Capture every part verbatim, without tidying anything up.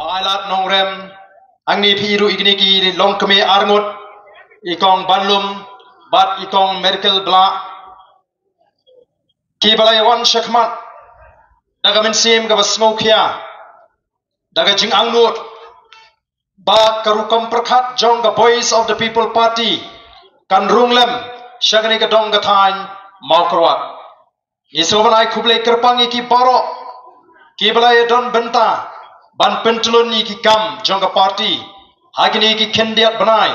Ai lad nongrem, hangne phi ruh i kine ki longkmie arngut, i kong Banlum bad i kong Merkel Blah, kiba la ïawan shakhmat da ka mynsiem kaba sngewkhia, da ka jingangnud ba ka rukom pyrkhat jong ka Voice of the People Party kan rung lem sha kane ka dong ka thaiñ Mawkyrwat. Ngi sngewbha ban ai khublei kyrpang ïa ki baroh kiba la ïadon bynta ban pyntlun ïa ki kam jong ka party ha kine ki khyndiat bnai,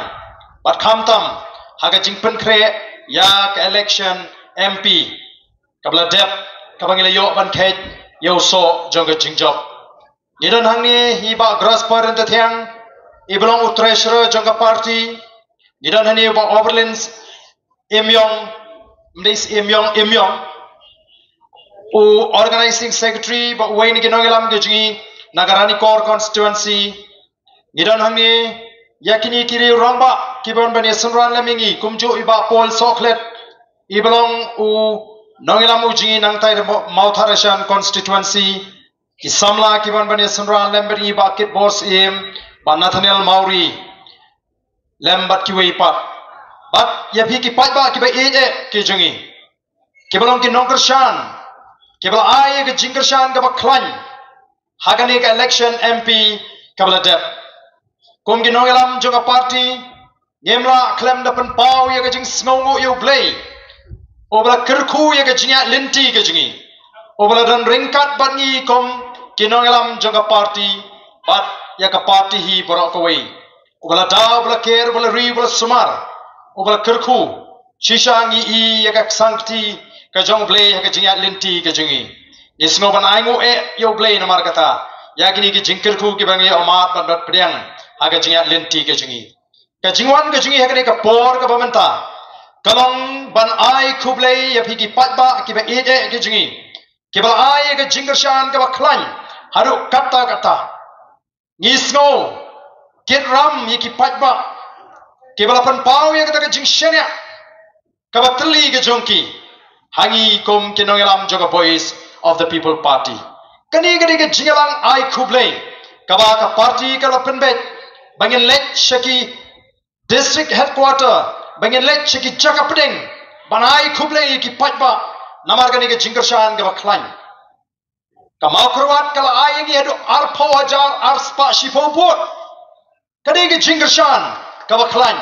bad khamtam ha ka jingpynkhreh ïa ka election M P kaba la dep, kaba ngi la ïoh ban kheit ïa u soh jong ka jingjop. Ngi don hangne i Bah Grasper Ryntathiang, iba long u treasurer jong ka party. Ngi don hangne i Bah Oberlin Imyong, Mdis Imyong, Imyong, u organizing secretary, bad uwei na ki nongïalam ka jong ngi na ka Ranikor constituency. Ngi don hangne ïa kine ki riew rangbah kiba wan ban ïasynran lem ïa ngi, kumjuh i Bah Paul Sohkhlet, iba long u nongïalam u jong ngi nangtai da Mawthadraishan constituency. Ki samla kiba wan ban ïasynran lem bad ngi, Bah Kitbor Syiem, Bah Nathaniel Mawrie, lem bad kiwei pat. Bad ïa phi ki paidbah kiba ïeit eh ki jong ngi, kiba long ki nongkyrshan, kiba la ai ïa ka jingkyrshan kaba khlaiñ ha kane ka election M P kaba la dep. Kum ki nongïalam jong ka party, ngim lah khlem da pynpaw ïa ka jingsngewnguh ïa U Blei, uba la kyrkhu ïa ka jingïaid lynti ka jong ngi, uba la don ryngkat bad ngi kum ki nongïalam jong ka party bad ïa ka party hi baroh kawei, uba la daw, uba la ker, uba la ri, uba la sumar, uba la kyrkhu. Shisha ngi i ïa ka ksangkti ka jong U Blei ha ka jingïaid lynti ka jong ngi. Ngi sngew ban ainguh eh ïa U Blei namar kata, ïa kine ki jingkyrkhu kiba ngi ïohmad bad bad pdiang ha ka jingïaid lynti ka jong ngi. Ka jingwan ka jong ngi ha kane ka por kaba mynta ka long ban ai khublei ïa phi ki paidbah kiba ïeit eh ki jong ngi, kiba la ai ïa ka jingkyrshan kaba khlaiñ haduh katta katta. Ngi sngew kit ram ïa ki paidbah kiba la pynpaw ïa kata ka jingshaniah kaba tylli ka jong ki ha ngi kum ki nongïalam jong ka Voice of the People Party. Kane ka dei ka jingïalang ai khublei kaba ka party ka la pynbeit ba ngin leit sha ki district headquarter, ba ngin leit sha ki jaka pdeng ban ai khublei ïa ki paidbah namar kane ka jingkyrshan kaba khlaiñ. Ka Mawkyrwat ka la ai ïa ngi haduh arphew hajar arspah shiphew vote. Ka dei ka jingkyrshan kaba khlaiñ.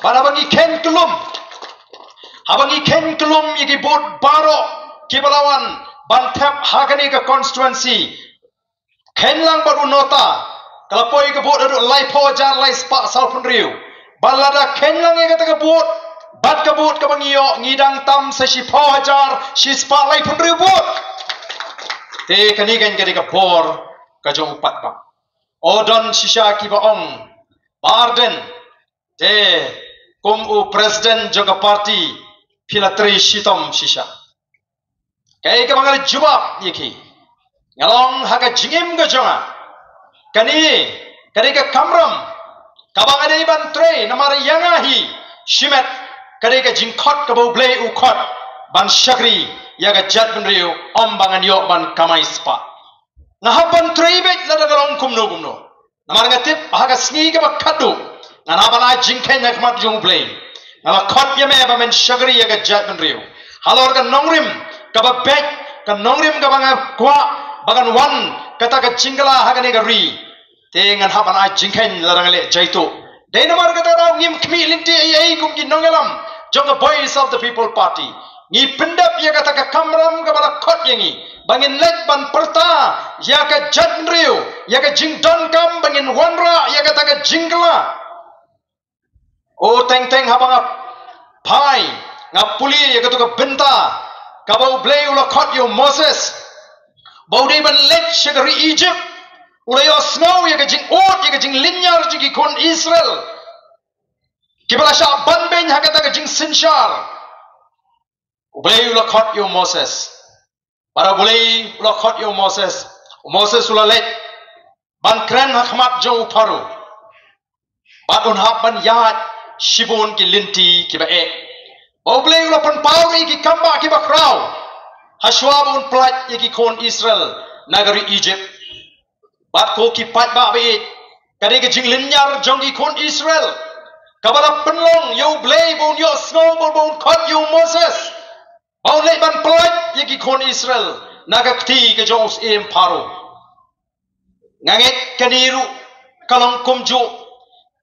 Bad haba ngi kheiñ kyllum, haba ngi kheiñ kyllum ïa ki vote baroh kiba la wan ban thep ha kane ka constituency, kheiñ lang bad u nota, ka la poi ka vote haduh laiphew hajar laispah sawphew hynriew. Bad lada kheiñ lang ïa kata ka vote bad ka vote kaba ngi ïoh, ngi dang tam sa shiphew hajar shispah laiphew hynriew vote. Te kane kan ka dei ka bor ka jong u paidbah. O, don shisha kiba ong, Bah Ardent, te kum u president jong ka party phi la trei shitom shisha. Kaei kaba nga la jubab ïa ki, nga la ong ha ka jingim ka jong nga, kane ka dei ka kamram kaba nga dei ban trei namar ïa nga hi shimet ka dei ka jingkhot kaba U Blei u khot ban shakri ïa ka jaitbynriew, ym ba ngan ïoh ban kamai spah. Nga hap ban trei beit lada ka long kumno kumno. Namar nga tip ha ka sngi kaba khatduh ngan hap ban ai jingkheiñ ha khmat jong U Blei. Nga la khot ïa me ba men shakri ïa ka jaitbynriew halor ka nongrim kaba beit, ka nongrim kaba nga kwah ba kan wan kata ka jingkylla ha kane ka ri. Te ngan hap ban ai jingkheiñ lada nga leh jaituh. Dei namar kata daw ngim khmih lynti ei ei kum ki nongïalam jong ka Voice of the People Party. Ngi pyndep ïa kata ka kamram kaba la khot ïa ngi ba ngin leit ban pyrta ïa ka jaitbynriew, ïa ka jingdonkam, ba ngin wanrah ïa kata ka jingkylla. O teng teng haba nga phai, nga pule ïa kata ka bynta kaba U Blei u la khot ïa u Moses ba u dei ban leit sha ka ri Egypt. U la ïohsngew ïa ka jingud, ïa ka jinglynñiar jong ki khun Israel kiba la shah banbeiñ ha kata ka jingsynshar. U Blei u la khot ïa u Moses. Bad U Blei u la khot ïa u Moses. U Moses u la leit ban kren ha khmat jong u Pharaoh. Bad un hap ban ïaid shibun ki lynti kiba eh. Ba U Blei u la pynpaw ïa ki kambah kiba khraw hashwa ba un pyllait ïa ki khun Israel na ka ri Egypt. Bad ko ki paidbah ba ïeit, ka dei ka jinglynñiar jong ki khun Israel kaba la pynlong ïa U Blei ba un ïohsngew, ba un khot ïa u Moses ba un leit ban pyllait ïa ki khun Israel na ka kti ka jong u syiem Pharaoh. Nga ngeit kane ruh ka long kumjuh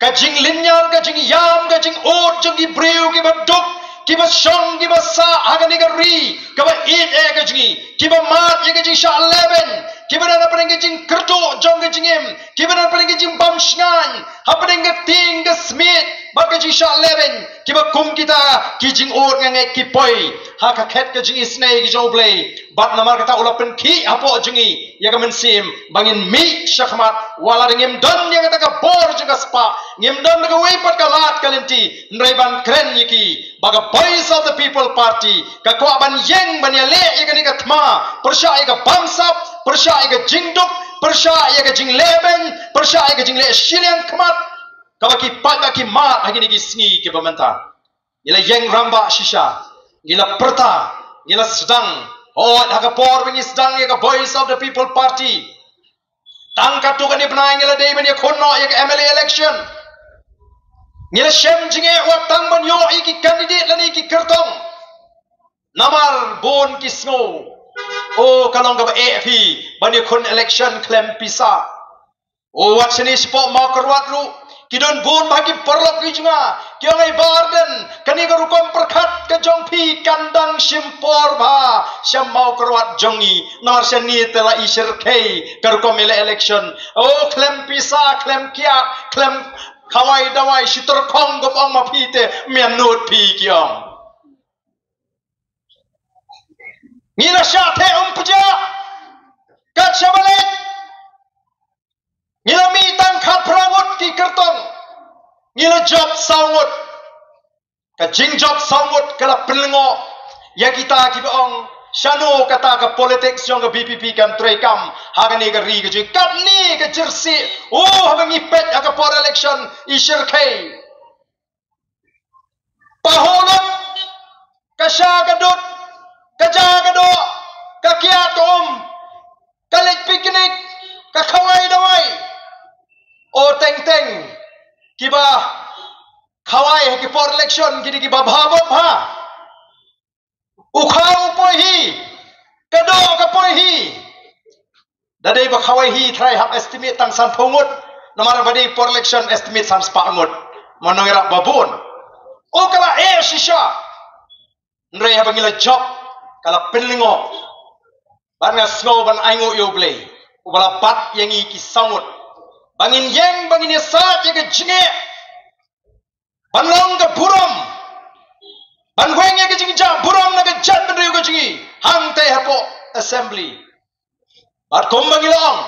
ka jinglynñiar, ka jingïam, ka jingud jong ki briew kiba duk, kiba shong, kiba sah ha kane ka ri kaba ïeit eh ka jong ngi, kiba mad ïa ka jingshah lehbeiñ, kiba don hapdeng ka jingkyrduh jong ka jingim, kiba don hapdeng ka jingbam shngaiñ, hapdeng ka tieng ka smiej bad ka jingshah lehbeiñ. Kiba kum kita ki jingud, nga ngeit ki poi ha ka khet ka jingisynei ka jong U Blei. Bad namar kata u la pynkhih hapoh jong ngi ïa ka mynsiem ba ngin mih shakhmat, wat la ngim don ïa kata ka bor jong ka spah, ngim don da kawei pat ka lad ka lynti, hynrei ban kren ïa ki ba ka Voice of the People Party ka kwah ban ïeng ban ïaleh ïa kane ka thma pyrshah ïa ka bamsap, pyrshah ïa ka jingduk, pyrshah ïa ka jinglehbeiñ, pyrshah ïa ka jingleh shiliang khmat kaba ki paidbah ki mad ha kine ki sngi kiba mynta. Ngi la ïeng rangbah shisha, ngi la pyrta, ngi la sdang. Hooid, ha ka por ba ngi sdang ïa ka Voice of the People Party, tang katto katne bnai ngi la dei ban ïakhun noh ïa ka M L A election. Ngi la shem jingeh wat tang ban ïoh ïa ki candidate lane ki kyrtong. Namar bun ki sngew, o, ka long kaba eh phi ban ïakhun election khlem pisa. O, wat shane shapoh Mawkyrwat ruh ki don bun bha ki paralok ki jong nga ki ong, "Ei Bah Ardent, kane ka rukom pyrkhat ka jong phi kan dang shim por bha sha Mawkyrwat jong ngi, namar shane te la i shyrkhei ka rukom ele-, election. O, khlem pisa, khlem kiad, khlem khawai dawai, shi tyrkhong kum ong ma phi te, mynta nud phi," ki ong. Ngi la shah theh um pjah kat shaba leit. Ngi la mih tang khatphra ngut ki kyrtong, ngi la jop saw ngut. Ka jingjop saw ngut ka la pynlyngngoh ïa kita kiba ong, shano kata ka politics jong ka V P P kan treikam ha kane ka ri ka jong ngi. Katne ka jyrsieh, o, haba ngi peit ha ka por election i shyrkhei. Pahuh lut, ka sha ka dud, ka ja ka doh, ka kiad ka um, ka leit picnic, ka khawai dawai. O, teng teng kiba khawai ha ki por election ki dei kiba bha bha. U khaw u poi hi, ka doh ka poi hi. Da dei ba khawai hi tharai hap estimate tang sanphew ngut, namar ba dei por election estimate san spah ngut. Mano ïarap ba bun. O, ka la eh shisha. Hynrei haba ngi la jop, ka la pynlyngngoh. Bad nga sngew ban ainguh ïa U Blei uba la bat ïa ngi ki saw ngut ba ngin ïeng, ba ngin ïasaid ïa ka jingeh, ban long ka burom, ban weng ïa ka jingjah burom na ka jaitbynriew ka jong ngi hangtei hapoh assembly. Bad kumba ngi la ong,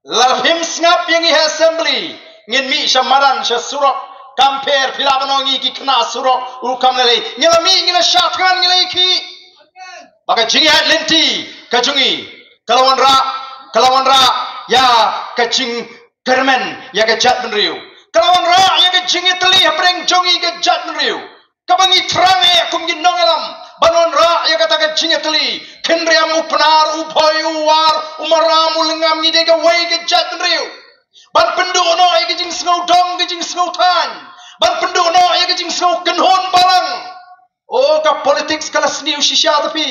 lada phim sngap ïa ngi ha assembly, ngin mih sha madan, sha surok. Kam pher phi lah ban ong ngi ki khynnah surok ruh kam lei lei. Ngi la mih, ngi la shah thngan, ngi la ïakhih. Ba ka jingïaid lynti ka jong ngi ka la wanrah, ka la wanrah ïa ka jing kyrmen ïa ka jaitbynriew. Ka la wanrah ïa ka jingïatylli hapdeng jong ngi ka jaitbynriew. Kaba ngi thrang eh kum ki nongïalam ban wanrah ïa kata ka jingïatylli. Khynriam, u Pnar, u Bhoi, u War, u Maram, u Lyngngam, ngi dei kawei ka jaitbynriew. Ban pynduh noh ïa ka jingsngew dong, ka jingsngew thaiñ. Ban pynduh noh ïa ka jingsngew kynhun balang. O, ka politics ka la sniew shisha, te phi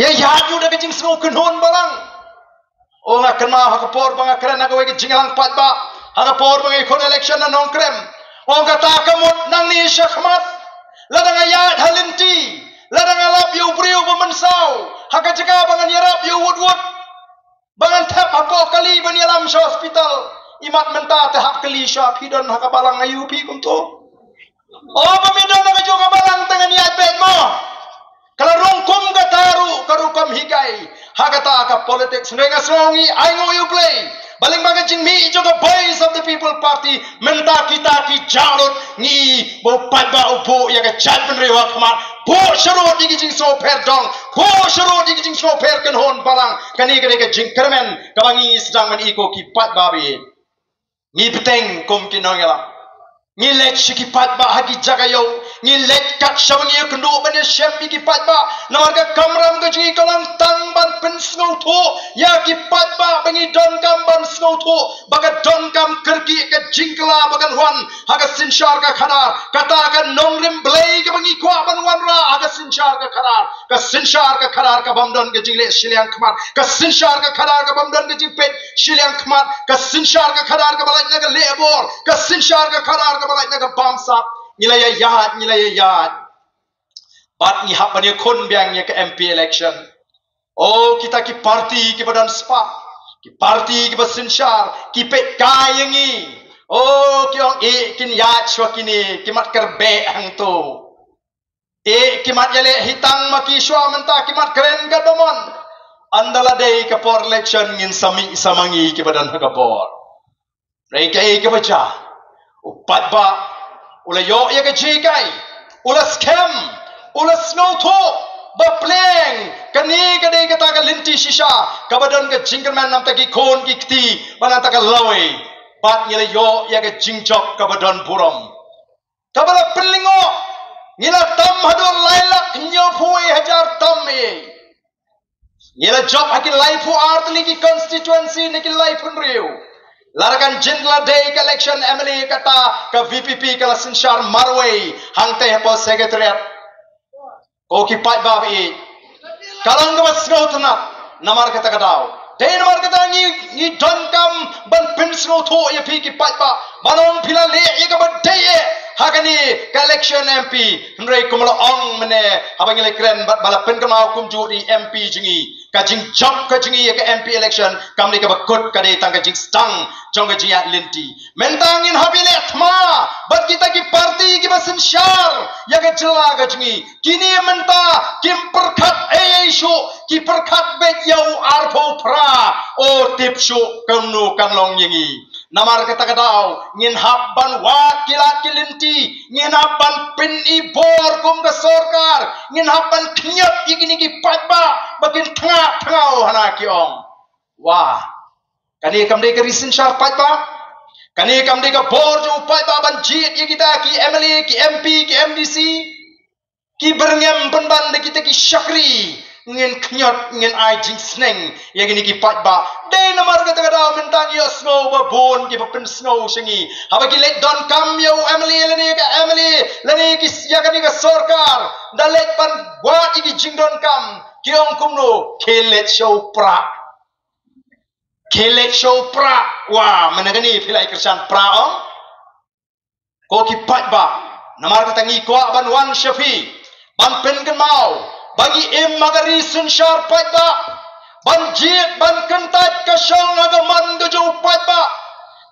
ïa ïa ju da ka jingsngew kynhun balang. O, nga kynmaw ha ka por ba nga kren ha kawei ka jingïalang paidbah, ha ka por ba nga ïakhun election na Nongkrem. O, kata ka mut nangne shakhmat, lada nga ïaid ha lynti, lada nga lap ïa u briew ba mynsaw, ha ka jaka ba ngan ïarap ïa u wut wut, ba ngan thep hapoh kali ban ïalam sha hospital, imat mynta te hap kylli shuwa, phi don ha ka balang aïu phi kumto? O, ba me don ha kajuh ka balang te ngan ïaid beit mo. Ka la rung kum kata ruh ka rukom hikai ha kata ka politics. Hynrei nga sngew ngi ainguh ïa U Blei ba lyngba ka jingmih jong ka Voice of the People Party, mynta kita ki jah lut, ngi ba u paidbah u buh ïa ka jaitbynriew ha khmat, buh sharud ïa ki jingsngewpher dong, buh sharud ïa ki jingsngewpher kynhun balang. Kane ka dei ka jingkyrmen kaba ngi sdang ban ïoh, ko ki paidbah ba ïeit. Ngi bteng kum ki nongïalam. Ngi leit sha ki paidbah ha ki jaka ïew. Ngi leit kat shaba ngi ïakynduh ban ïashem ïa ki paidbah. Namar ka kamram ka jong ngi ka long tang ban pynsngewthuh ïa ki paidbah ba ngi donkam ban sngewthuh ba ka donkam kyrkieh ka jingkylla ba kan wan ha ka synshar ka khadar. Kata ka nongrim Blei kaba ngi kwah ban wanrah ha ka synshar ka khadar. Ka synshar ka khadar kabym don ka jingleh shiliang khmat. Ka synshar ka khadar kabym don ka jingpeit shiliang khmat. Ka synshar ka khadar kaba lait na ka lehbor. Ka synshar ka khadar kaba lait na ka bamsap. Ngi la ïaid, ngi la ïaid. Bad ngi hap ban ïakhun biang ïa ka M P election. O, kita ki parti kiba don spah, ki parti kiba synshar, ki peit kai ïa ngi. O, ki ong, eh, kin ïaid shuwa kine, ki mat kyrpad hangto. Eh, ki mat ïaleh hitang ma ki shuwa mynta, ki mat kren ka domon. Ynda la dei ka por election ngin sa mih sa ma ngi kiba don ha ka bor. Hynrei kaei kaba jia? U paidbah u la ïoh ïa ka jinghikai, u la skhem, u la sngewthuh ba pleng kane ka dei kata ka lynti shisha kaba don ka jingkyrmen na bynta ki khun ki kti bad na bynta ka lawei. Bad ngi la ïoh ïa ka jingjop kaba don burom. Kaba la pynlyngngoh, ngi la tam haduh lai lak hynñiewphew hajar tam ei. Ngi la jop ha ki laiphew ar tylli ki constituency na ki laiphew hynriew. Lada kan jin la dei ka election M L A kata ka V P P ka la synshar marwei hangtei hapoh secretariat. Ko ki paidbah ba ïeit, ka long kaba sngewtynnat namar kata ka daw. Dei namar kata ngi, ngi donkam ban pynsngewthuh ïa phi ki paidbah. Ban ong phi la leh ïa kaba dei eh ha kane ka election M P. Hynrei kum la ong mynne haba ngi la kren bad ba la pynkynmaw kumjuh ïa i M P jong ngi, ka jingjop ka jong ngi ïa ka M P election kam dei kaba kut, ka dei tang ka jingsdang jong ka jingïaid lynti. Mynta ngin hap ïaleh thma bad kita ki parti kiba synshar ïa ka jylla ka jong ngi. Kine mynta kim pyrkhat ei ei shuh, ki pyrkhat beit ïa u arphew phra. O, tip shuh kumno kan long ïa ngi. Namar kata ka daw ngin hap ban wad ki lad ki lynti, ngin hap ban pyni bor kum ka sorkar, ngin hap ban khñiot ïa kine ki paidbah ba kin thnga thngaw hana ki ong. Wah, kane kam dei ka ri synshar paidbah? Kane kam dei ka bor jong u paidbah ban jied ïa kita ki M L A, ki M P, ki M D C? Ki byrngem pynban da kita ki shakri. Ngin khñiot, ngin ai jingsneng ïa kine ki paidbah. Dei namar kata ka daw mynta ngi ïohsngew ba bun kiba pynsngew sha ngi haba ki leit donkam ïa u M L A lane ka M L A lane ki ïa kane ka sorkar. Da leit ban wad ïa ki jingdonkam, ki ong kumno? Khie leit sha u Prah. Khie leit sha u Prah. Wah, mynta kane phi la ïa kyrshan Prah, ong? Ko ki paidbah, namar kata ngi kwah ban wan sha phi ban pynkynmaw ba ngi im ha ka ri synshar paidbah ban jied ban kyntait ka shong ha ka mon ka jong u paidbah.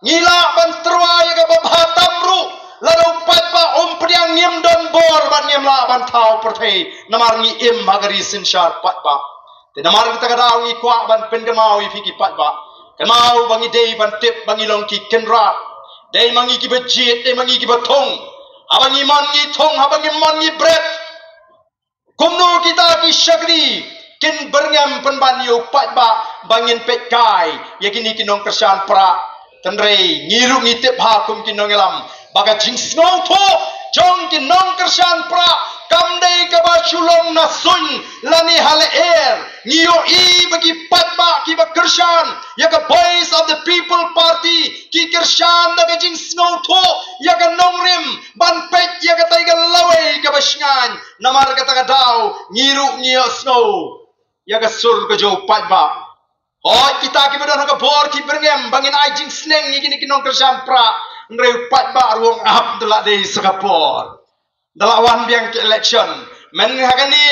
Ngi lah ban tyrwa ïa kaba bha tam ruh lada u paidbah um pdiang, ngim don bor bad ngim lah ban thaw pyrthei namar ngi im ha ka ri synshar paidbah. Te namar kata ka daw ngi kwah ban pynkynmaw ïa phi ki paidbah. Kynmaw ba ngi dei ban tip ba ngi long ki kynrad. Dei ma ngi kiba jied, dei ma ngi kiba thung. Haba ngi mon ngi thung, haba ngim mon ngi bret. Kumno kita ki shakri kin byrngem pynban ïa u paidbah ba ngin peit kai ïa kine ki nongkyrshan Prah? Hynrei ngi ruh ngi tip ha kum ki nongïalam ba ka jingsngewthuh jong ki nongkyrshan Prah kam dei kaba shu long na suiñ lane ha lyer. Ngi ïohi ba ki paidbah kiba kyrshan ïa ka Voice of the People Party ki kyrshan da ka jingsngewthuh ïa ka nongrim ban peit ïa katai ka lawei kaba shngaiñ. Namar kata ka daw ngi ruh ngi ïohsngew ïa ka sur ka jong u paidbah. Hooid, kita kiba don ha ka bor ki byrngem ba ngin ai jingsneng ïa kine ki nongkyrshan Prah. Hynrei u paidbah ruh u ap da la dei sa ka por, da la wan biang ki election. Mynta ha kane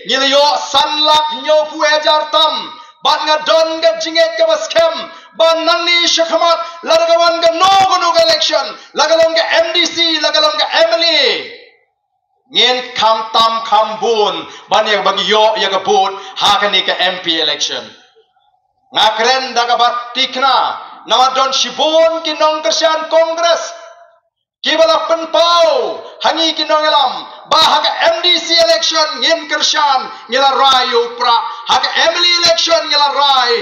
ngi la ïoh san lak hynñiewphew hajar tam. Bad nga don ka jingngeit kaba skhem ba nangne shakhmat lada ka wan kano kano ka election, la ka long ka M D C, la ka long ka M L A, ngin kham tam kham bun ban ïa, ban ïoh ïa ka vote ha kane ka M P election. Nga kren da kaba tikna namar don shibun ki nongkyrshan Congress kiba la pynpaw ha ngi ki nongïalam ba ha ka M D C election ngin kyrshan, ngi la rai ïa u Prah, ha ka M L A election ngi la rai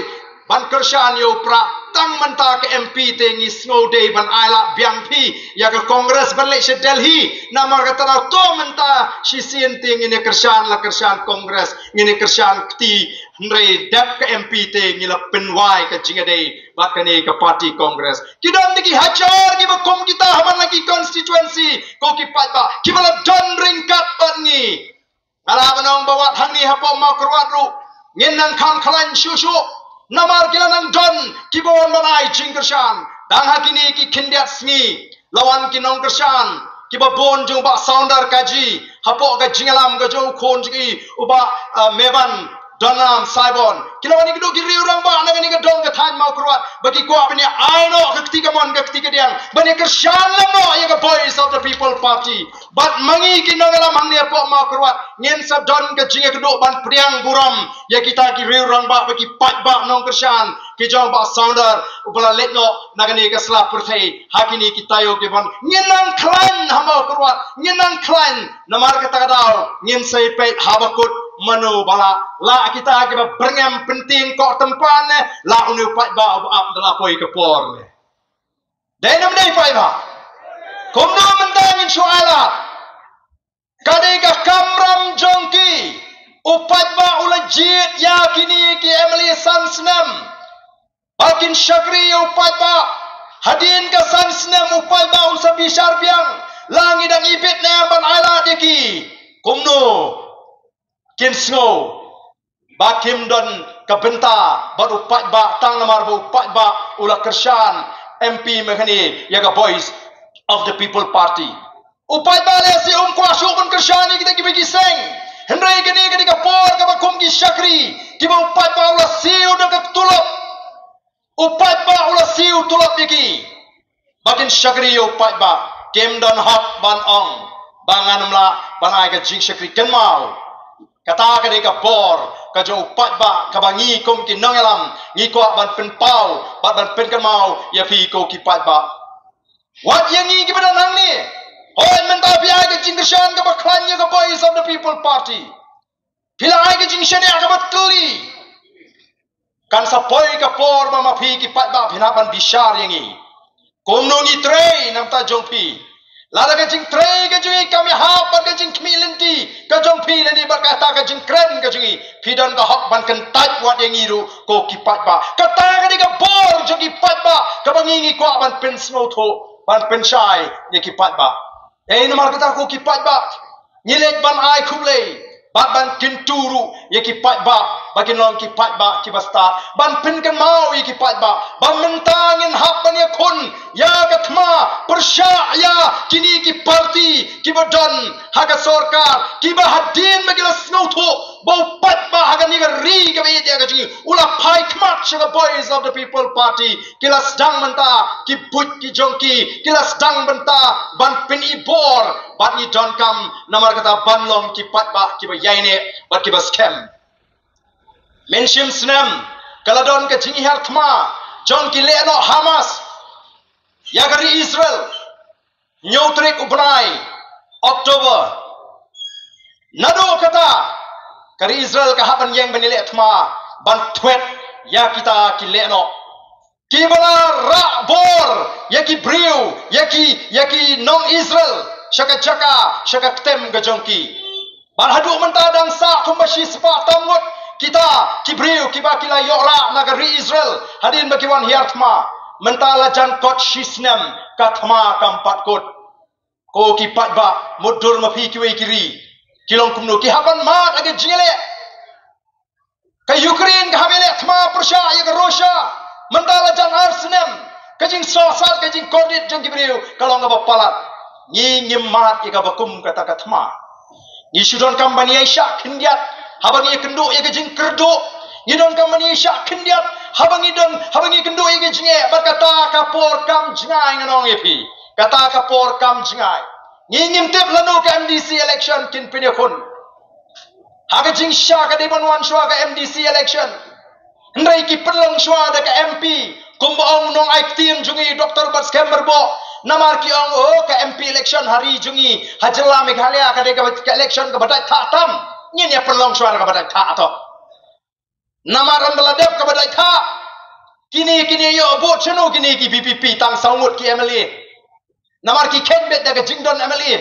ban kyrshan ïa u Prah. Tang mynta ka M P te ngi sngew dei ban ai lad biang phi ïa ka Congress ban leit sha Delhi. Namar kata daw to mynta shisien te ngin ïa kyrshan la kyrshan Congress, ngin ïa kyrshan kti, hynrei dep ka M P te ngi la pynwai ka jingïadei bad kane ka party Congress. Ki don da ki hajar kiba kum kita ha man la ki constituency, ko ki paidbah kiba la don ryngkat bad ngi. Nga la ban ong ba wat hangne hapoh Mawkyrwat ruh ngin nang khang khlaiñ shuh shuh. Namar ki la nang don kiba wan ban ai jingkyrshan. Dang ha kine ki khyndiat sngi la wan ki nongkyrshan kiba bun jong u Bah Sounder Kaji hapoh ka jingïalam ka jong u khun jong i u Bah, ah, Meban Donlam Saibon. Ki la wan ïa ki duh ki riew rangbah na kane ka dong ka thaiñ Mawkyrwat ba ki kwah ban ïa ai noh ka kti kamon ka kti kadiang ban ïa kyrshan lem noh ïa ka Voice of the People Party. Bad ma ngi ki nongïalam hangne hapoh Mawkyrwat ngin sa don ka jingïakynduh ban pdiang burom ïa kita ki riew rangbah bad ki paidbah nongkyrshan ki jong Bah Sounder uba la leit noh na kane ka sla pyrthei ha kine ki taïew ki ban. Ngin nang khlaiñ ha Mawkyrwat, ngin nang khlaiñ. Namar kata ka daw ngin sa ïa peit haba kut mano ba la lah kita kiba byrngem pyntieng koh tympan ne, lah une u paidbah uba ap da la poi ka por ne. Dei ne ym dei paidbah? Kumno mynta ngin shu ai lad? Ka dei ka kamram jong ki. U paidbah u la jied ïa kine ki M L A san snem ba kin shakri ïa u paidbah. Hadien ka san snem u paidbah un sa bishar biang la ngi dang ibit ne em ban ai lad ïa ki. Kumno kin sngew ba kim don ka bynta bad u paidbah tang namar ba u paidbah u la kyrshan M P mynhynne ïa ka Voice of the People Party. U paidbah lehse um kwah shuh ban kyrshan ïa kita kiba ki seng. Hynrei kane ka dei ka por kaba kum ki shakri kiba u paidbah u la siew da ka tulop. U paidbah u la siew tulop ïa ki ba kin shakri ïa u paidbah. Kim don hok ban ong ba ngan ym lah ban ai ka jingshakri kynmaw. Kata ka dei ka bor ka jong u paidbah kaba ngi kum ki nongïalam ngi kwah ban pynpaw bad ban pynkynmaw ïa phi ko ki paidbah. Wat ïa ngi kiba don hangne. Hooid mynta phi ai ka jingkyrshan kaba khlaiñ ïa ka Voice of the People Party. Phi la ai ka jingshaniah kaba tylli. Kan sa poi ka por ba ma phi ki paidbah phin hap ban bishar ïa ngi. Kumno ngi trei na ka bynta jong phi. Lada ka jingtrei ka jong ngi kam ïahap bad ka jingkhmih lynti ka jong phi lane bad kata ka jingkren ka jong ngi, phi don ka hok ban kyntait wat ïa ngi ruh ko ki paidbah. Kata ka dei ka bor jong ki paidbah kaba ngi ngi kwah ban pynsngewthuh ban pynshai ïa ki paidbah. Ei namar kata ko ki paidbah ngi leit ban ai khublei bad ban kyntu ruh ïa ki paidbah ba kin long ki paidbah kiba stad ban pynkynmaw ïa ki paidbah ba mynta ngin hap ban ïakhun ïa ka thma pyrshah ïa kine ki parti kiba don ha ka sorkar kiba hadien ba ki la sngewthuh ba u paidbah ha kane ka ri kaba ïeit ïa ka jong ngi u la phai khmat sha ka Voice of the People Party. Ki la sdang bynta ki buit ki jong ki, ki la sdang bynta ban pynibor bad ngi donkam namar kata ban long ki paidbah kiba ïaineh bad kiba skhem. Mynshim snem ka la don ka jinghiar thma jong ki lehnoh Hamas ïa ka ri Israel. Hynñiew tarik u bnai October. Naduh kata ka ri Israel ka hap ban ïeng ban ïaleh thma ban thwet ïa kita ki lehnoh kiba la rah bor ïa ki briew, ïa ki, ïa ki nong Israel sha ka jaka, sha ka ktem ka jong ki. Bad haduh mynta dang sah kumba shispah tam ngut kita ki briew kiba ki la ïoh rah na ka ri Israel hadien ba ki wan hiar thma. Mynta la jan kot shisnem ka thma kam pat kut. Ko ki paidbah, mutdur ma phi kiwei ki ri ki long kumno, ki hap ban mad ha ka jingïaleh. Ka Ukraine ka hap ïaleh thma pyrshah ïa ka Russia. Mynta la jan ar snem ka jingsngewsih ka jingkordit jong ki briew ka long kaba palat. Ngi ngim mad ïa kaba kum kata ka thma. Ngi shu donkam ban ïaishah khyndiat haba ngi ïakynduh ïa ka jingkyrduh. Ngi donkam ban ïaishah khyndiat haba ngi don, haba ngi ïakynduh ïa ka jingeh. Bad kata ka por kam jngai ngan ong ïa phi. Kata ka por kam jngai. Ngi ngim tip lano ka M D C election kin pynïakhun. Ha ka jingshisha ka dei ban wan shuwa ka M D C election. Hynrei ki pynlong shuwa da ka M P kumba ong u nongai ktien jong ngi Doktor Batskhem Myrboh. Namar ki ong, oh, ka M P election ha ri jong ngi ha jylla Meghalaya ka dei ka, ka election kaba dait thah tam. Ngin ïa pynlong shuwa da kaba dait thah to. Namar ynda la dep kaba dait thah Kine, kine ïoh vote shano kine ki V P P, tang saw ngut ki M L A. Namar ki khein beit da ka jingdon M L A.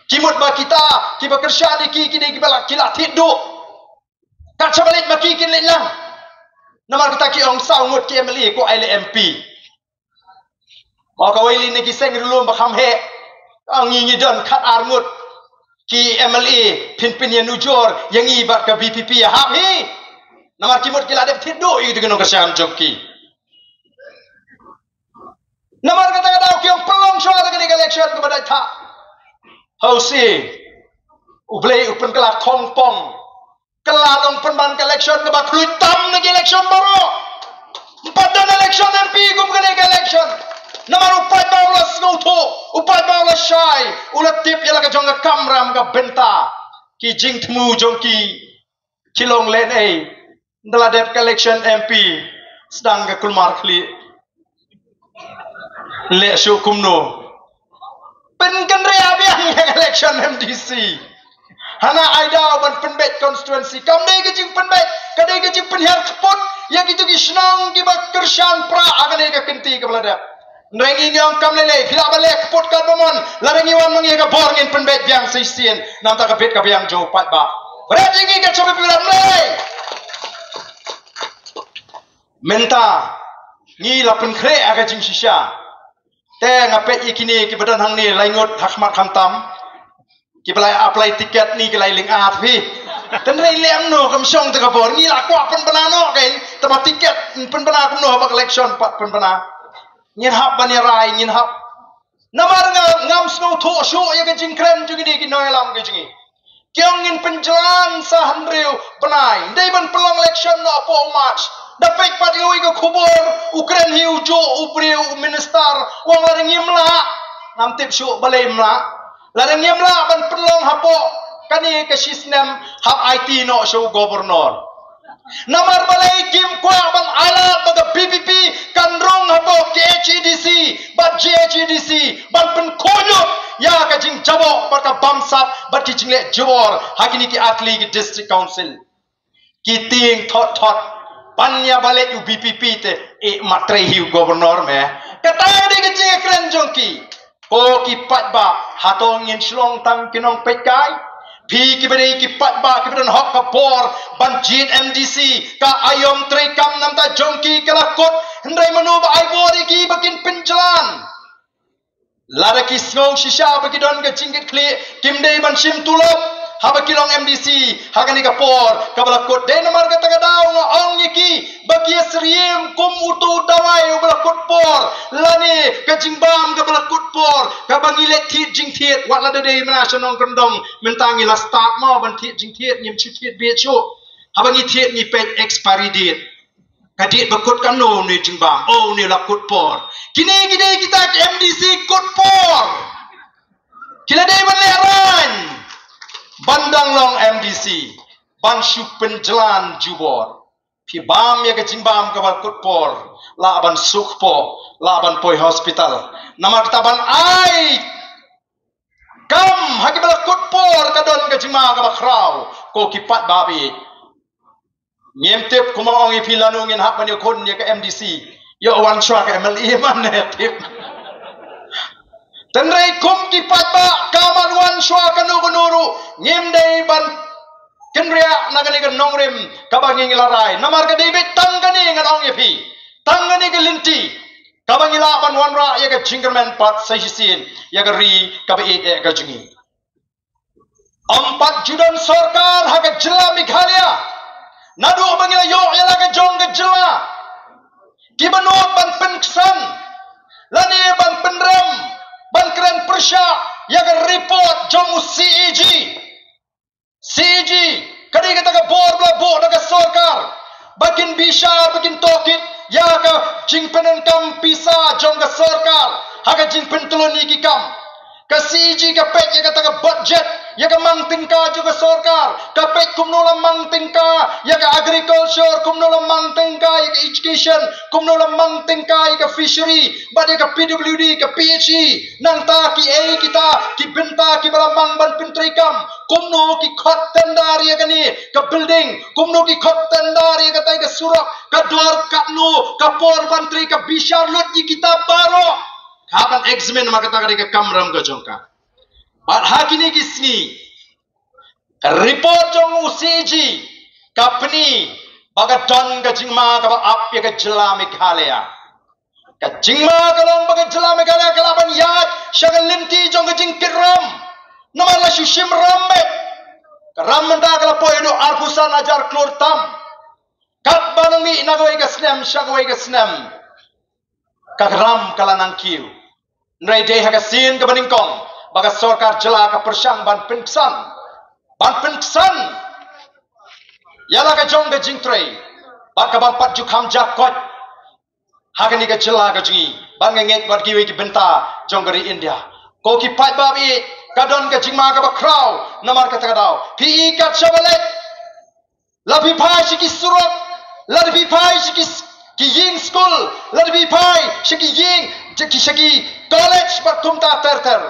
Ki mut ba kita kiba kyrshan ïa ki, kine kiba la, ki la thied duh. Kat shaba leit ma ki kin leit lang. Namar kata ki ong saw ngut ki M L A ko ai leh M P. Mo kawei lei na ki seng ri lum ba kham heh. Ong ngi ngi don khat ar ngut ki M L A phin pynïanujor ïa ngi bad ka V P P ïa hap hi. Namar ki mut ki la dep thied duh ïa ki nongkyrshan jong ki. Namar kata ka daw ki ong pynlong shuwa da kane ka election kaba dei tha. Hau si U Blei u pynkylla khong pong. Kylla long pynban ka election kaba khluit tam na ki election baroh. Ym pat don election M P kum kane ka election. Namar u paidbah u la sngewthuh, u paidbah u la shai, u la tip ïa la ka jong ka kamram ka bynta. Ki jingthmu jong ki ki long lehnoh. Ynda la dep ka election M P sdang ka kulmar khlieh. Leh shuh kumno? Pynkynriah biang ïa ka election M D C. Hana ai daw ban pynbeit constituency. Kam dei ka jingpynbeit, ka dei ka jingpynhiar kput ïa kito ki shnong kiba kyrshan pra ha kane ka kynti kaba la dep. Hynrei ngi ong kam lei lei, phi lah ban leh kput katba mon, lada ngi wan ma ngi ka bor ngin pynbeit biang shisien, namar ka bit ka biang jong u paidbah. Ret ïa ngi ka jong u paidbah lei. Mynta ngi la pynkhreh ha ka jingshisha. Te nga peit ïa kine kiba don hangne lai ngut ha khmat khamtam. Kiba lai apply ticket ni ki lai lyngkhuh phi. Tynrai lem no kam shong te ka bor ngi la kwah pynbna noh kein. Te ma ticket pynbna kumno ha ka election pat pynbna. Ngin hap ban ïarai, ngin hap. Namar nga ngam sngewthuh shuh ïa ka jingkren jong kine ki nongïalam ka jong ngi. Ki ong ngin pynjlan sa hynriew bnai. Dei ban pynlong election noh hapoh March. Da peit pat ïa kawei ka khubor u kren hi u juh u briew u minister. U ong lada ngim lah. Ngam tip shuh balei ym lah. Lada ngim lah ban pynlong hapoh kane ka shisnem hap aiti noh sha u governor. Namar balei kim kwah ban ailad ba ka V P P kan rung hapoh K H A D C bad J H A D C ban pynkhuid lut ïa ka jingjaboh bad ka bamsap bad ki jingleh jubor ha kine ki artylli ki district council. Ki tieng thot thot ban ïa ba leit u V P P te, eh, ma trei hi u governor me. Kata ka dei ka jingkren jong ki. Ko ki paidbah, hato ngin shlong tang ki nongpeitkai? Phi kiba dei ki paidbah kiba don hok ka bor ban jied M D C, ka aïom treikam namar jong ki ka la kut, hynrei mano ba ai bor ïa ki ba kin pynjlan? Lada ki sngew shisha ba ki don ka jingkitkhlieh, kim dei ban shim tulop haba ki long M D C ha kane ka por kaba la kut. Dei namar kata ka daw nga ong ïa ki ba ki ïasyriem kum uto u dawai uba la kut por, lane ka jingbam kaba la kut por, kaba ngi leh thied jingthied, wat lada dei mynta sha nongkyndong, mynta ngi la start mo ban thied jingthied, ngim shu thied bieit shuh. Haba ngi thied ngi peit expiry date. Ka date ba kut kano une u jingbam, oh une u la kut por. Kine ki dei kita ki M D C kut por. Ki la dei ban lehraiñ ban dang long M D C, ban shu pynjlan jubor. Phi bam ïa ka jingbam kaba kut por, lah ban suk por, lah ban poi hospital. Namar kata ban ai kam ha kiba la kut por ka don ka jingma kaba khraw, ko ki paidbah. Ngim tip kumba ong ïa phi lano ngin hap ban ïakhun ïa ka M D C. Ïoh wan shuwa ka M L A man ne tip. Tynrai kum ki paidbah ka man wan shuwa kano kano ruh ngim dei ban kynriah na kane ka nongrim kaba ngi la rai. Namar ka dei beit tang kane ngan ong ïa phi. Tang kane ka lynti kaba ngi lah ban wanrah ïa ka jingkyrmen pat sa shisien ïa ka ri kaba ïeit eh ka jong ngi. Ym pat ju don sorkar ha ka jylla Meghalaya. Naduh ba ngi la ïoh ïa la ka jong ka jylla. Kiba nud ban pynksan lane ban pynrem ban kren pyrshah ïa ka report jong u C A G. C A G ka dei kata ka bor ba la buh da ka sorkar. Ba kin bishar, ba kin tohkit ïa ka jingpyndonkam pisa jong ka sorkar ha ka jingpyntlun ïa ki kam. Ka C A G ka peit ïa kata ka budget ïa ka mang tyngka jong ka sorkar, ka peit kumno la mang tyngka ïa ka agriculture, kumno la mang tyngka ïa ka education, kumno la mang tyngka ïa ka fishery bad ïa ka P W D, ka P H E. Nangta kiei kita ki bynta kiba la mang ban pyntreikam, kumno ki khot tender ïa kane ka building, kumno ki khot tender ïa katai ka surok, ka dor katno, ka por ban trei ka bishar lut ïa kita baroh. Ka ban examine ma kata ka dei ka kamram ka jong ka. Bad ha kine ki sngi ka report jong u C A G ka pyni ba ka don ka jingma kaba ap ïa ka jylla Meghalaya. Ka jingma ka long ba ka jylla Meghalaya ka lah ban ïaid sha ka lynti jong ka jingkit ram. Namar la shu shim ram beit. Ka ram mynta ka la poi haduh arphew san hajar klur tam. Katba nang mih na kawei ka snem sha kawei ka snem, ka ram ka la nang kiew. Hynrei dei ha ka sien kaba nyngkong ba ka sorkar jylla ka pyrshang ban pynksan, ban pynksan ïa la ka jong ka jingtrei bad ka ban pat ju kham ja koit ha kane ka jylla ka jong ngi. Bad nga ngeit wat kiwei ki bynta jong ka ri India, ko ki paidbah, ka don ka jingma kaba khraw. Namar kata ka daw phi i kat shaba leit, la phi phai sha ki surok, la phi phai sha ki s-, ki ïing skul, la phi phai sha ki ïing, sha ki, sha ki college bad kumta ter ter.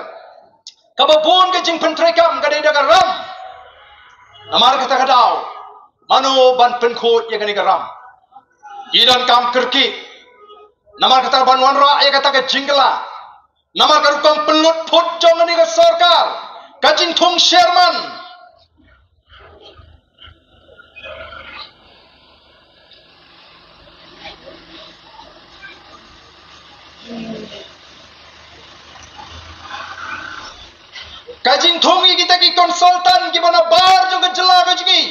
Kaba bun ka jingpyntreikam ka dei da ka ram. Namar kata ka daw, mano ban pynkhuid ïa kane ka ram? Ki donkam kyrkieh. Namar kata ban wanrah ïa kata ka jingkylla. Namar ka rukom pynlut phut jong kane ka sorkar, ka jingthung sherman. Ka jingthung ïa kita ki consultant kiba nabar jong ka jylla ka jong ngi.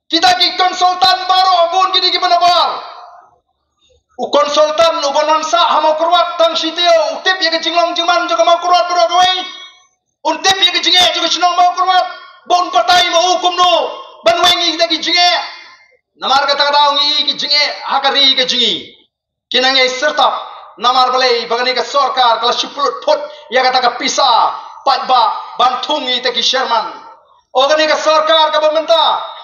Kita ki consultant baroh bun ki dei kiba nabar. U consultant uba wan sah ha Mawkyrwat tang shi taïew, u tip ïa ka jinglong jingman jong ka Mawkyrwat baroh kawei. Un tip ïa ka jingeh jong ka shnong Mawkyrwat. Ba un batai ma u kumno ban weng ïa kita ki jingeh. Namar kata ka daw ngi ïa ki jingeh ha ka ri ka jong ngi ki nang ïai syrtap. Namar balei? Ba kane ka sorkar ka la shu pynlut phut ïa kata ka pisa paidbah ban thung ïa kita ki sherman. O kane ka sorkar kaba mynta,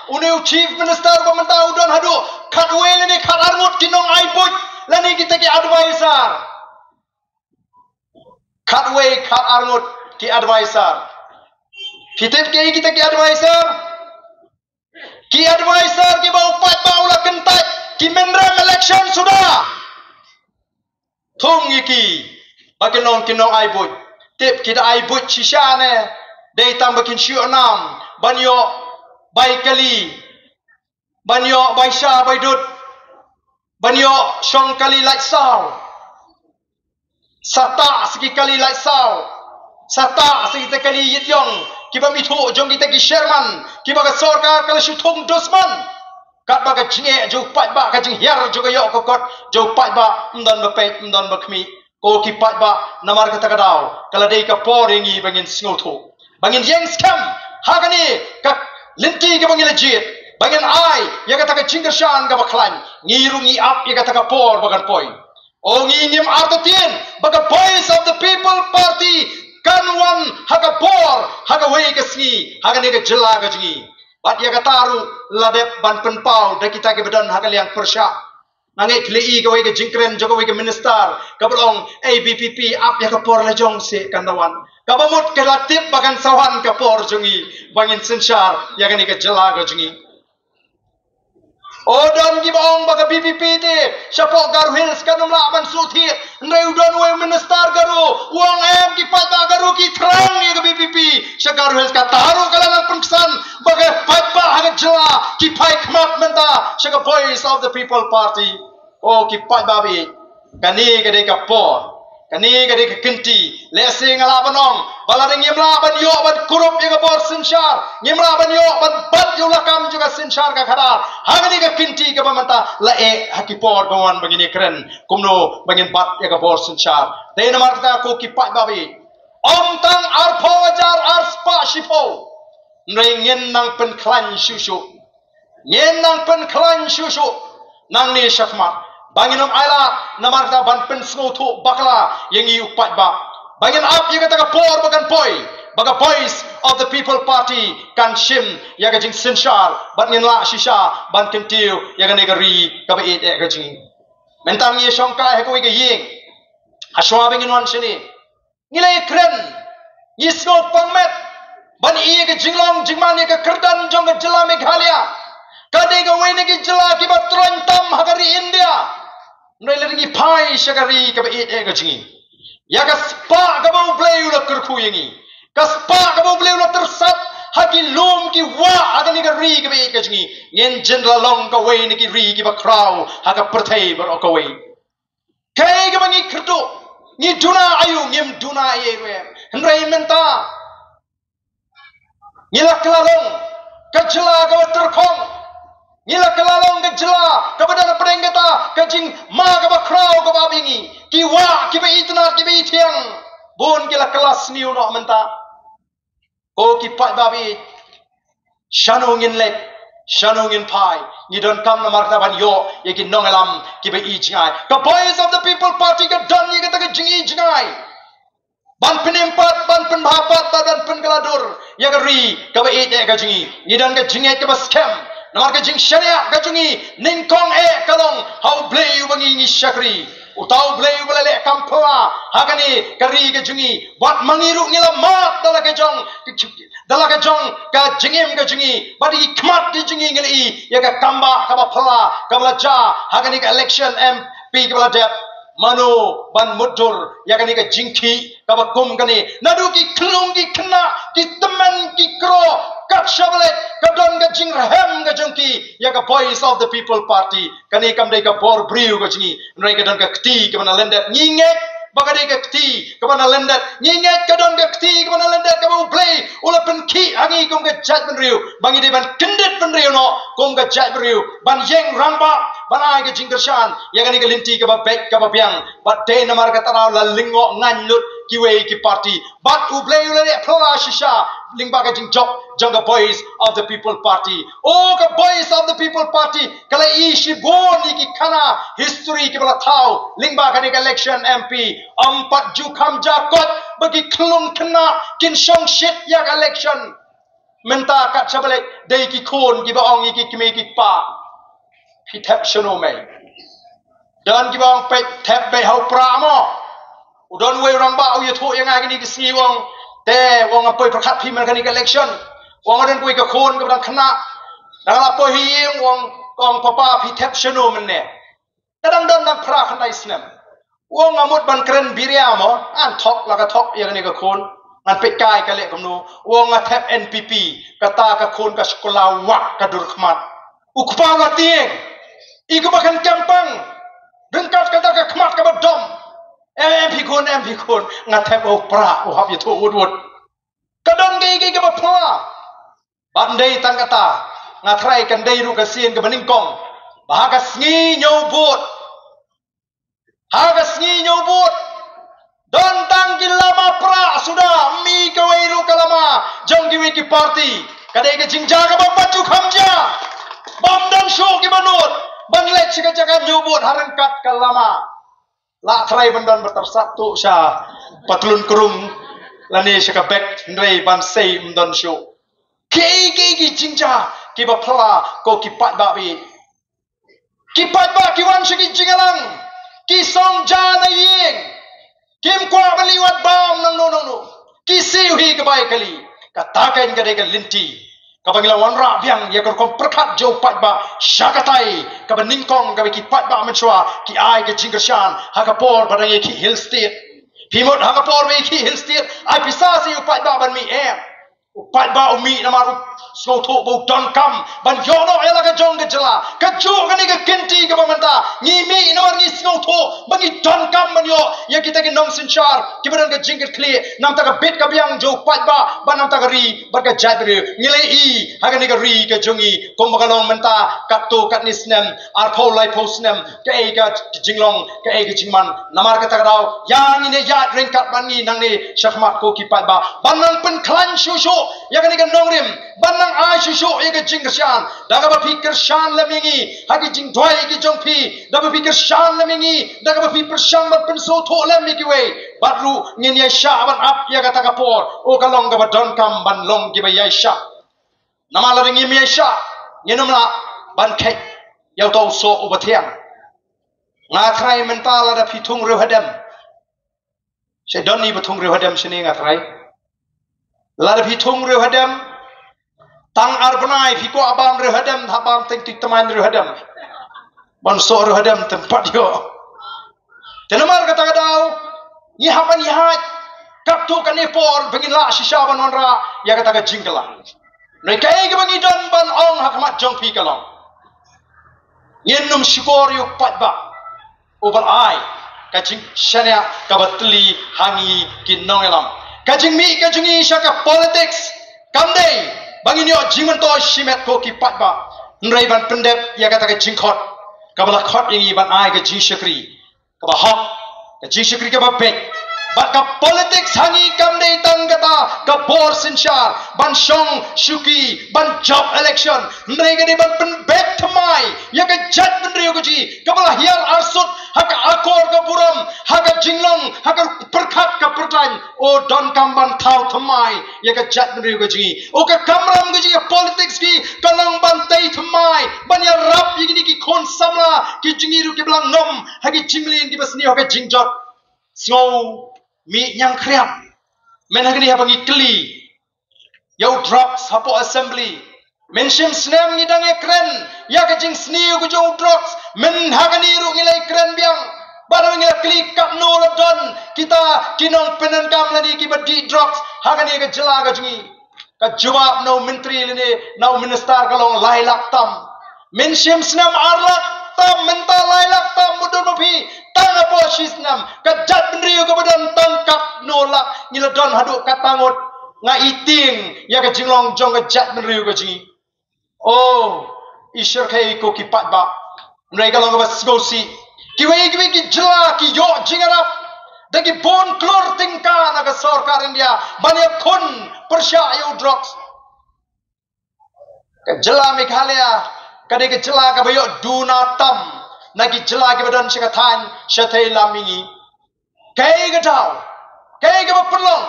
une u chief minister ba mynta u don haduh khatwei lane khatar ngut ki nongai buit lane kita ki advisor. Khatwei khatar ngut ki advisor. Phi tip kiei kita ki advisor? Ki advisor kiba u paidbah u la kyntait, ki mynrem election suda. Thung ïa ki ba kin long ki nongai buit. Tip ki da ai buit shisha ne? Dei tang ba kin shu ïoh nam ban ïoh bai kali, ban ïoh bai sha bai dud, ban ïoh shong kali lait saw. Sa tah sa ki kali lait saw, sa tah sa kita kali ïit ïong kiba mithuh jong kita ki sherman kiba ka sorkar ka la shu thung dusmon. Katba ka jingeh jong u paidbah, ka jinghiar jong ka ïoh ka kot jong u paidbah ym don ba peit, ym don ba khmih. Ko ki paidbah, namar kata ka daw ka la dei ka por ïa ngi ba ngin sngewthuh, ba ngin ïeng skhem ha kane ka lynti kaba ngi la jied, ba ngin ai ïa kata ka jingkyrshan kaba khlaiñ. Ngi ruh ngi ap ïa kata ka por ba kan poi. O ngi ngim artatien ba ka Voice of the People Party kan wan ha ka por, ha kawei ka sngi, ha kane ka jylla ka jong ngi. Bad ïa kata ruh la dep ban pynpaw da kita kiba don ha ka liang pyrshah. Nga ngeit phi la i kawei ka jingkren jong kawei ka minister kaba ong, "A VPP, ap ïa ka por la jong seh, kan da wan." Kaba mut ka la tip ba kan sa wan ka por jong ngi ba ngin synshar ïa kane ka jylla ka jong ngi. O don kiba ong ba ka VPP te shapoh Garo Hills kan ym lah ban shu thied. Hynrei u don uwei u minister Garo u ong em, ki paidbah Garo ki thrang ïa ka VPP sha Garo Hills. Kata ruh ka la nang pynksan ba ka paidbah ha ka jylla ki phai khmat mynta sha ka Voice of the People Party. O ki paidbah, kane ka dei ka por, kane ka dei ka kynti. Lehse nga lah ban ong ba lada ngim lah ban ïoh ban kurup ïa ka bor synshar, ngim lah ban ïoh ban bat ïa u lakam jong ka synshar ka khadar, ha kane ka kynti kaba mynta la eh ha ki por ba wan ba ngin ïakren kumno ba ngin bat ïa ka bor synshar. Dei namar kata ko ki paidbah, ym tang arphew hajar arspah shiphew, hynrei ngin nang pynkhlaiñ shuh shuh. Ngin nang pynkhlaiñ shuh shuh nangne shakhmat ba ngin ym ailad namar kata ban pynsngewthuh bakla ïa ngi u paidbah, ba ngin ap ïa kata ka por ba kan poi ba ka Voice of the People Party kan shim ïa ka jingsynshar bad ngin lah shisha ban kyntiew ïa kane ka ri kaba ïeit eh ka jong ngi. Mynta ngi shongkai ha kawei ka ïing. Hashwa ba ngin wan shane, ngi la ïakren, ngi sngewpang met ban ïohi ïa ka jinglong jingman ïa ka kyrdan jong ka jylla Meghalaya. Ka dei kawei na ki jylla kiba troiñ tam ha ka ri India. Hynrei lada ngi phai sha ka ri kaba ïeit eh ka jong ngi, ïa ka spah kaba U Blei u la kyrkhu ïa ngi, ka spah kaba U Blei u la tyrsad ha ki lum ki wah ha kane ka ri kaba ïeit ka jong ngi, ngin jin la long kawei na ki ri kiba khraw ha ka pyrthei baroh kawei. Kaei kaba ngi kyrduh? Ngi duna aïu? Ngim duna ei ei ruh em. Hynrei mynta ngi la kylla long ka jylla kaba tyrkhong. Ngi la kylla long ka jylla kaba don hapdeng kata ka jingma kaba khraw kaba ap ïa ngi. Ki wah kiba itynnad, kiba ithiang, bun ki la kylla sniew noh mynta. Ko ki paidbah ba ïeit, shano ngin leit, shano ngin phai? Ngi donkam namar kata ban ïoh ïa ki nongïalam kiba ïeit jngai. Ka Voice of the People Party ka don ïa kata ka jingïeit jngai ban pynim pat, ban pynbha pat, ban, ban pynkylla dur ïa ka ri kaba ïeit eh ka jong ngi. Ngi don ka jingngeit kaba skhem namar ka jingshaniah ka jong ngi nyngkong eh ka long ha U Blei uba ngi, ngi shakri. Uta U Blei uba la leh kam phylla ha kane ka ri ka jong ngi. Bad ma ngi ruh ngi la mad da la ka jong, da la ka jong ka jingim ka jong ngi. Bad ïa ki khmat ka jong ngi ngi la i ïa ka kambah kaba phylla kaba la jia ha kane ka election M P kaba la dep. Mano ban mutdur ïa kane ka jingkhih kaba kum kane? Naduh ki khyllung ki khynnah, ki tymmen ki kro, kat shaba leit ka don ka jingrhem ka jong ki ïa ka Voice of the People Party. Kane kam dei ka bor briew ka jong ngi, hynrei ka don ka kti kaba na lyndet. Ngi ngeit ba ka dei ka kti kaba na lyndet. Ngi ngeit ka don ka kti kaba na lyndet kaba U Blei u la pynkhih ha ngi kum ka jaitbynriew, ba ngi dei ban kyndit bynriew noh kum ka jaitbynriew, ban ïeng rangbah, ban ai ka jingkyrshan ïa kane ka lynti kaba beit kaba biang. Bad dei namar kata ruh la lyngngoh ngaiñ lut kiwei ki party. Bad U Blei u la leh phylla shisha lyngba ka jingjop jong ka Voice of the People Party. O ka Voice of the People Party ka la i shibun ïa ki khana history kiba la thaw lyngba kane ka election M P. Ym pat ju kham jia kot ba ki khyllung khynnah kin shong shit ïa ka election. Mynta kat shaba leit dei ki khun kiba ong ïa ki kmie ki kpa, phi thep shano mei? Don kiba ong peit thep beit ha u Prah mo. U don uwei u rangbah u ïathuh ïa nga kine ki sngi u ong, te u ong, ngam poi pyrkhat phi man kane ka election. U ong, nga don kawei ka khun kaba dang khynnah. Dang la poi ha ïing, u ong, ka ong, papa phi thep shano mynne? Ka dang don tang phra khyndai snem. U ong, nga mut ban kren biria mo, ngan thok la ka thok ïa kane ka khun. Ngan peit kai ka leh kumno. U ong, nga thep N P P, kata ka khun ka shu kylla wah ka dur khmat. U kpa u la tieng. I kaba khein kem pang. Ryngkat kata ka khmat kaba dom. Em, em phi khun, em phi khun. Nga thep u Prah, u hap ïathuh wut wut. Ka don kaei kaei kaba phylla. Bad ym dei tang kata, nga tharai kan dei ruh ka sien kaba nyngkong ba ha ka sngi Hynñiewbud, ha ka sngi Hynñiewbud, don tang ki lama Prah suda, ym i kawei ruh ka lama jong kiwei ki party. Ka dei ka jingjia kaba pat ju kham jia. Bym don shuh kiba nud ban leit sha ka jaka Hynñiewbud ha ryngkat ka lama. La tharai ban don ba tyrsad tuh sha patlun krung lane sha ka bek, hynrei ban sei ym don shuh. Kiei kiei ki jingjia kiba phylla, ko ki paidbah ba ïeit. Ki paidbah ki wan sha ki jingïalang, ki song ja na ïing, kim kwah ban leit wad bam nangno nangno. Ki siew hi ka bai kali. Kata kein ka dei ka lynti kaba ngi la wanrah biang ïa ka rukom pyrkhat jong u paidbah sha katai kaba nyngkong, kaba ki paidbah mynshuwa ki ai ka jingkyrshan ha ka por ba dang ïakhih Hill State. Phi mut ha ka por ba ïakhih Hill State, ai pisa sha u paidbah ban mih? Em. U paidbah u mih namar u sngewthuh ba u donkam ban ïoh noh ïa la ka jong ka jylla. Kajuh kane ka kynti kaba mynta ngi mih namar ngi sngewthuh ba ngi donkam ban ïoh ïa kita ki nongsynshar kiba don ka jingkitkhlieh na bynta ka bit ka biang jong u paidbah bad na bynta ka ri bad ka jaitbynriew. Ngi la ïohi ha kane ka ri ka jong ngi kumba ka long mynta, katto katne snem, arphew laiphew snem, kaei ka jinglong, kaei ka jingman. Namar kata ka daw ïa ngin ïaid ryngkat bad ngi nangne shakhmat, ko ki paidbah, ban nang pynkhlaiñ shuh shuh ïa kane ka nongrim, ban nang ai shuh shuh ïa ka jingkyrshan. Da kaba phi kyrshan lem ïa ngi ha ki jingduwai ki jong phi, da kaba phi kyrshan lem ïa ngi da kaba phi pyrshang ban pynsngewthuh lem ïa kiwei. Bad ruh ngin ïaishah ban ap ïa kata ka por, u ka long kaba donkam ban long kiba ïaishah. Namar lada ngim ïaishah, ngin ym lah ban kheit ïa uta u soh uba thiang. Nga trai mynta lada phi thung riewhadem. Sha don i ba thung riewhadem shane nga trai. Lada phi thung riewhadem, tang ar bnai phi kwah bam riewhadem, ha bam teng tuid tmaiñ riewhadem. Ban soh riewhadem tympat ïoh. Te namar kata ka daw, ngi hap ban ïaid katto katne por ba ngin lah shisha ban wanrah ïa kata ka jingkylla. Hynrei kaei kaba ngi don ban ong ha khmat jong phi ka long, ngin ym shukor ïa u paidbah uba la ai ka jingshaniah kaba tylli ha ngi ki nongïalam. Ka jingmih ka jong ngi sha ka politics kam dei ba ngin ïoh jingmyntoi shimet ko ki paidbah, hynrei ban pyndep ïa kata ka jingkhot kaba la khot ïa ngi ban ai ka jingshakri kaba hok, ka jingshakri kaba beit. Bad ka politics ha ngi kam dei tang kata ka bor synshar ban shong shuki ban jop election, hynrei ka dei ban pynbeit thymmai ïa ka jaitbynriew ka jong ngi kaba la hiar arsut ha ka akor ka burom, ha ka jinglong, ha ka pyrkhat ka pyrthei. O, donkam ban thaw thymmai ïa ka jaitbynriew ka jong ngi. O, ka kamram ka jong ngi, ka politics ka long ban tei thymmai ban ïarap ïa kine ki khun samla ki jong ngi ruh kiba la ngam ha ki jingmlien kiba sniew ha ka jingjot. Sngew mih ñiangkhriat. Mynta ha kane haba ngi kylli ïa u drugs hapoh assembly, mynshim snem ngi dang ïakren ïa ka jingsniew ka jong u drugs, mynta ha kane ruh ngi la ïakren biang. Bad ngi la kylli katno la don kita ki nongpyndonkam lane kiba dih drugs ha kane ka jylla ka jong ngi. Ka jubab na u myntri lane na u minister ka long lai lak tam. Mynshim snem ar lak tam, mynta lai lak tam. Mudon ma phi, tang hapoh shi snem ka jaitbynriew kaba don tang katno lak ngi la don haduh katno ngut? Nga ïa tieng ïa ka jinglong jong ka jaitbynriew ka jong ngi. O, i shyrkhei ko ki paidbah. Hynrei ka long kaba sngewsih, kiwei kiwei ki jylla ki ïoh jingïarap da ki bun klur tyngka na ka sorkar India ban ïakhun pyrshah ïa u drugs. Ka jylla Meghalaya ka dei ka jylla kaba ïoh duna tam na ki jylla kiba don sha ka thaiñ shatei lam mihngi. Kaei ka daw, kaei kaba pynlong?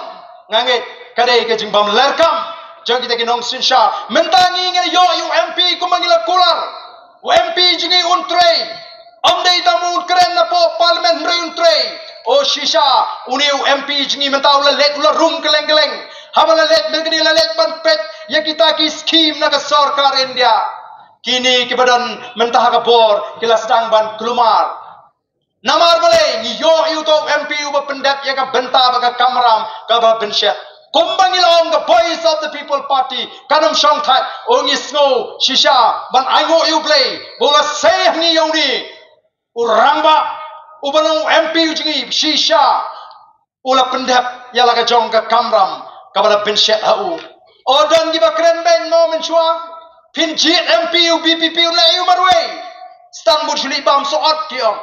Nga ngeit ka dei ka jingbymlerkam jong kita ki nongsynshar. Mynta ngi ngi la ïoh ïa u MP kumba ngi la kular. U MP jong ngi un trei. Ym dei tang ba un kren napoh parliament hynrei un trei. O shisha, une u MP jong ngi mynta u la leit, u la rung kylleng kylleng. Haba la leit, mynta kane la leit ban peit ïa kita ki skhim na ka sorkar India. Kine kiba don mynta ha ka bor ki la sdang ban kulmar. Namar balei? Ngi ïoh ïa uto u MP uba pyndep ïa ka bynta bad ka kamram kaba bynshet. Kumba ngi la ong, ka Voice of the People Party kan ym shong thait. O, ngi sngew shisha ban ainguh ïa U Blei ba u la sei ha ngi ïa une u rangbah uba long u MP u jong ngi, shisha u la pyndep ïa la ka jong ka kamram kaba la bynshet ha u. O, don kiba kren beiñ mo mynshuwa. Phin jied MP u VPP u leh ïa u marwei. Stang bun shu leit bam soh ot ki ong.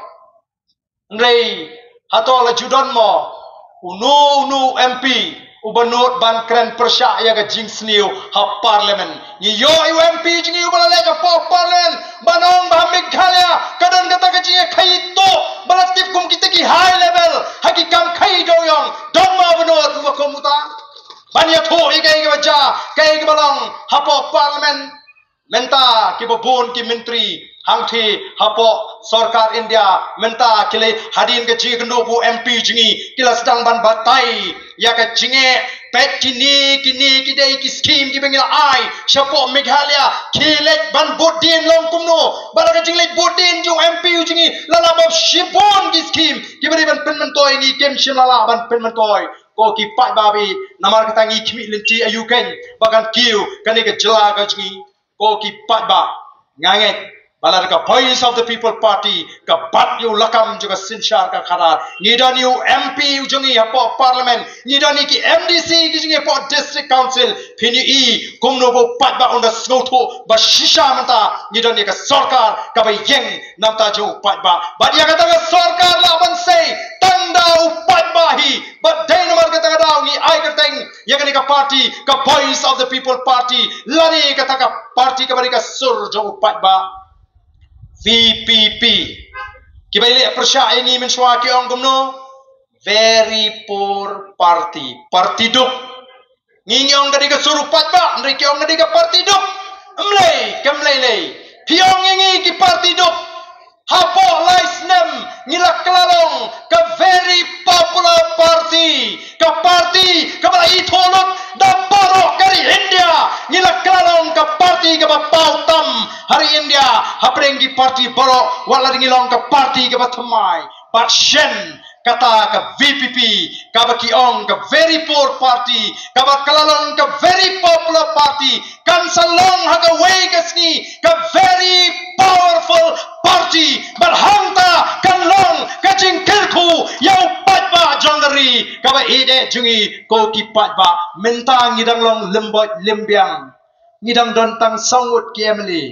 Hynrei hato la ju don mo uno uno u MP uba nud ban kren pyrshah ïa ka jingsniew ha parliament? Ngi ïoh ïa u MP jong ngi uba la leit hapoh parliament ban ong ba ha Meghalaya ka don kata ka jingïakhaïi tuh ba la tip kum kita ki high level ha ki kam khaïi dewiong. Don mo uba nud uba kum uta ban ïathuh ïa kaei kaba jia, kaei kaba long hapoh parliament? Mynta kiba bun ki myntri hangtei hapoh sorkar India mynta ki la, hadien ka jingïakynduh u MP jong ngi, ki la sdang ban batai ïa ka jingeh. Peit, kine kine ki dei ki skhim kiba ngi la ai shapoh Meghalaya. Ki leit ban bud dien long kumno? Bad la ka jingleit bud dien jong u MP u jong ngi la lah bad shibun ki skhim kiba dei ban pynmyntoi, ngi kim shym la lah ban pynmyntoi. Ko ki paidbah, namar kata ngi khmih lynti aïu keiñ ba kan kiew kane ka jylla ka jong ngi. Ko ki paidbah, nga ngeit ba lada ka Voice of the People Party ka bat ïa u lakam jong ka synshar ka khadar, ngi don ïa u MP u jong ngi hapoh parliament, ngi don ïa ki MDC ki jong ngi hapoh district council, phin ïohi kumno ba u paidbah un da sngewthuh ba shisha mynta ngi don ïa ka sorkar kaba ïeng na bynta jong u paidbah. Bad ïa kata ka sorkar lah ban sei tang da u paidbah hi. Bad dei namar kata ka daw ngi ai kyrteng ïa kane ka party ka Voice of the People Party, lane kata ka party kaba dei ka sur jong u paidbah, VPP. Kiba ïaleh pyrshah ïa ngi mynshuwa ki ong kumno? Very poor party. Party duk. Ngi ngi ong ka dei ka sur u paidbah, hynrei ki ong ka dei ka party duk. Ym lei, kam lei lei. Phi ong ïa ngi ki party duk. Hapoh lai snem ngi la kylla long ka very popular party, ka party kaba la ithuh lut da baroh ka ri India. Ngi la kylla long ka party kaba paw tam ha ri India. Hapdeng ki party baroh, wat la dei ngi long ka party kaba thymmai. Bad shen kata ka V P P, kaba ki ong ka very poor party, kaba ka la long ka very popular party, kan sa long ha kawei ka sngi ka very powerful party. Bad hangta kan long ka jingkyrkhu ïa u paidbah jong ka ri, kaba ïeit jong ngi ko ki paidbah. Mynta ngi dang long lymboit lymbiang, ngi dang don tang saw ngut ki M L A,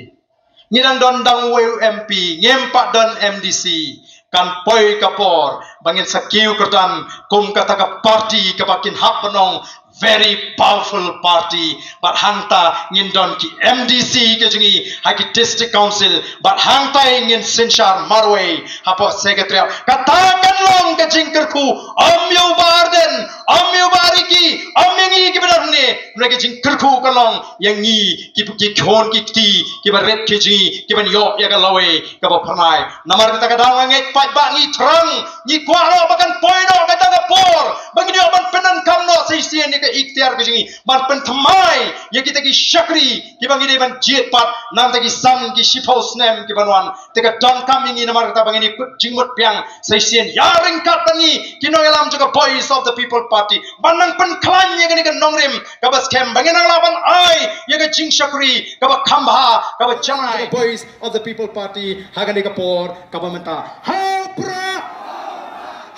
ngi dang don tang uwei u M P, ngim pat don M D C. Kan poi ka por ba ngin sa kiew kyrdan kum kata ka party kaba kin hap ban ong very powerful party. Bad hangta ngin don ki M D C ka jong ngi ha ki district council, bad hangta ngin synshar marwei hapoh secretariat. Kata kan long ka jingkyrkhu, ym ïa u Bah Ardent, ym ïa u Bah Ricky, ym ïa ngi kiba don hangne. Hynrei ka jingkyrkhu kan long ïa ngi ki, ki khun ki kti kiba rit ki jong ngi, kiban ïoh ïa ka lawei kaba phyrnai. Namar kata ka daw nga ngeit paidbah, ngi thrang, ngi kwah noh ba kan poi noh kata ka por ba ngin ïoh ban pyndonkam noh sa shisien ïa ka iktiar ka jong ngi ban pynthymmai ïa kita ki shakri kiba ngi dei ban jied pat na bynta ki san ki shiphew snem kiban wan. Te ka donkam ïa ngi namar kata ba ngin ïa kut jingmut biang sa shisien ïa ryngkat bad ngi ki nongïalam jong ka Voice of the People Party ban nang pynkhlaiñ ïa kane ka nongrim kaba skhem ba ngin nang lah ban ai ïa ka jingshakri kaba kham bha, kaba janai. Voice of the People Party ha kane ka por kaba mynta. Ha u Prah!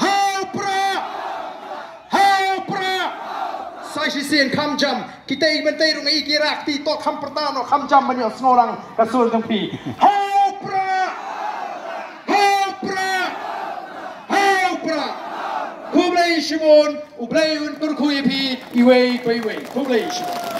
Ha u Prah! Ha u Prah! Sa shisien kham jam, kita i ban tei rung i ki rak ti to kham pyrta no kham jam ban ïoh sngew lang ka sur jong phi. Ha u Prah! Ha u Prah! Ha u Prah! Khublei shibun, U Blei un kyrkhu ïa phi iwei pa iwei. Khublei shibun.